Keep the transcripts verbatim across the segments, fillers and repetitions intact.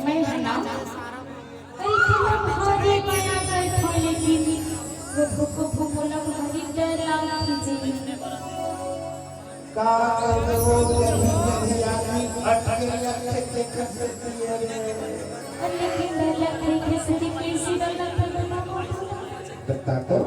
मैं है ना, अरे इतना भारी मना करथो, लेकिन वो भूख भूख लग भारी डर लागथे जी। का करबो, कहीं कहीं आदमी अटके रखे, देखत रहती है रे। अरे लेकिन डर लगथे, कैसे जी, कैसी डर लगथे, बताओ। बता तो।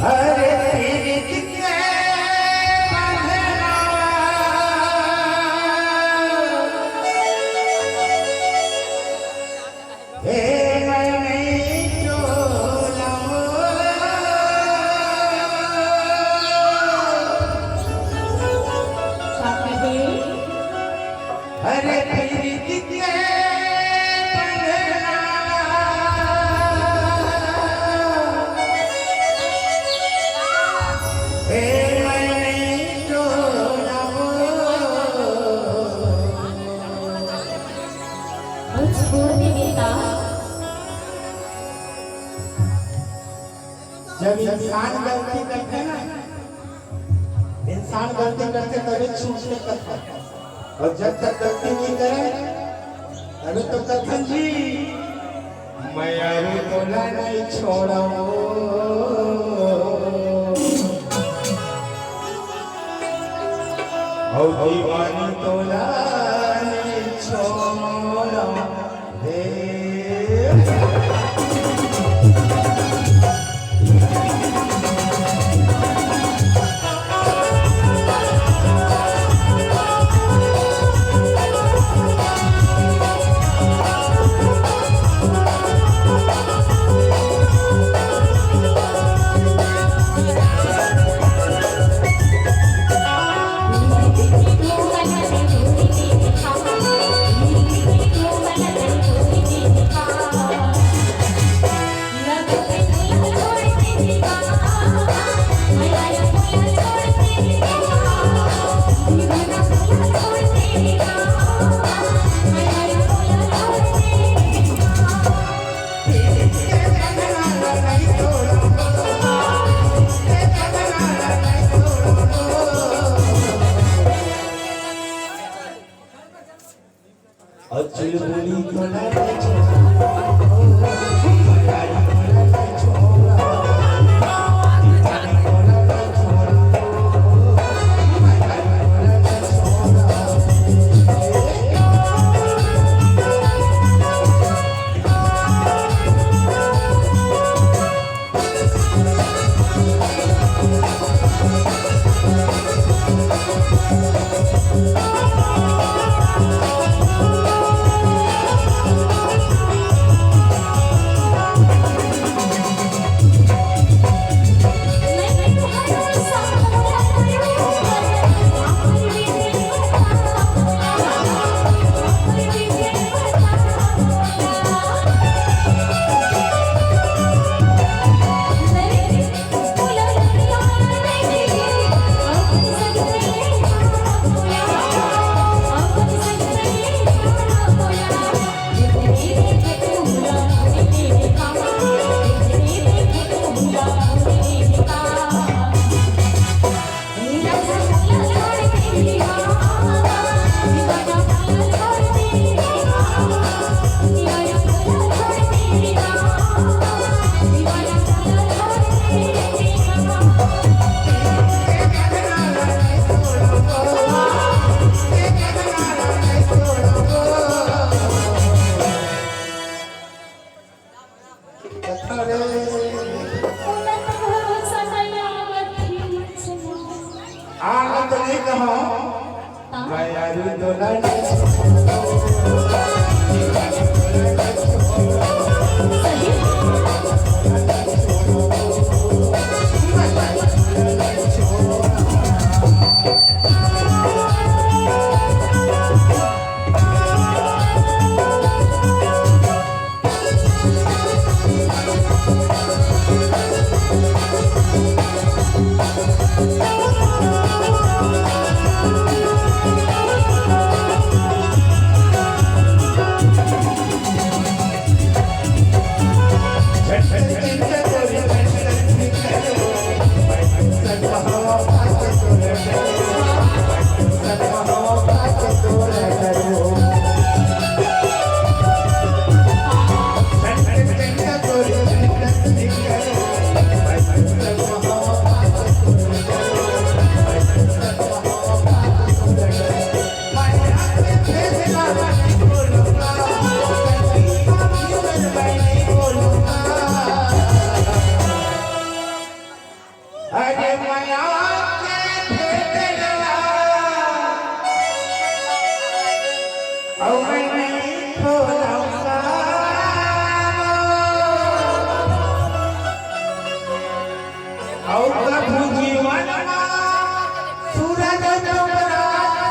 अरे पीरित के बंधना, हे मैं नहीं तोड़ूं। अरे पीरित के बंधना, हे मैं नहीं तोड़ूं। वो छोड़ दे बेटा। जब इंसान गलती करथे ना, इंसान गलती करथे तभे छूटथे कथा। अउ जब तक गलती नइ करे, तभे तो कथन जी, मैं अभी तोला नइ छोड़ंव। अउ दीवानी तोला नइ छोड़ंव। अउ चुलबुली तोला नइ छोड़ंव। मैं यारू तोला नहीं। सही। अरे मया के भेदला, अउ मैं नहीं खोलूंगा। अउ कभू जीवन मा सूरज डूबना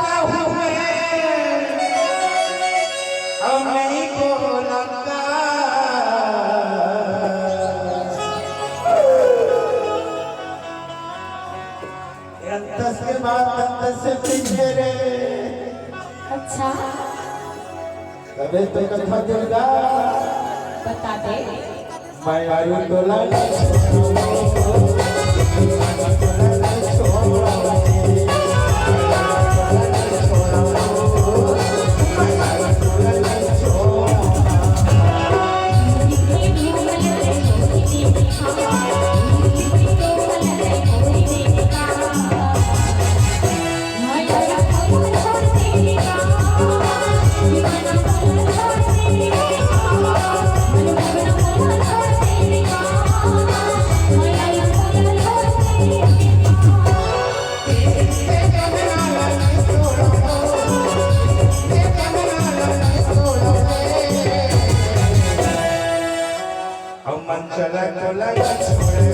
न होवे, अउ नहीं खोलूंगा। अंतस के बाद अंतस से पीछे रे। अच्छा। तबे तो कथा दुर्गा। बता दे। मैं आयु तोला नहीं छोड़ूं। हम मन चला तोला छोड़े।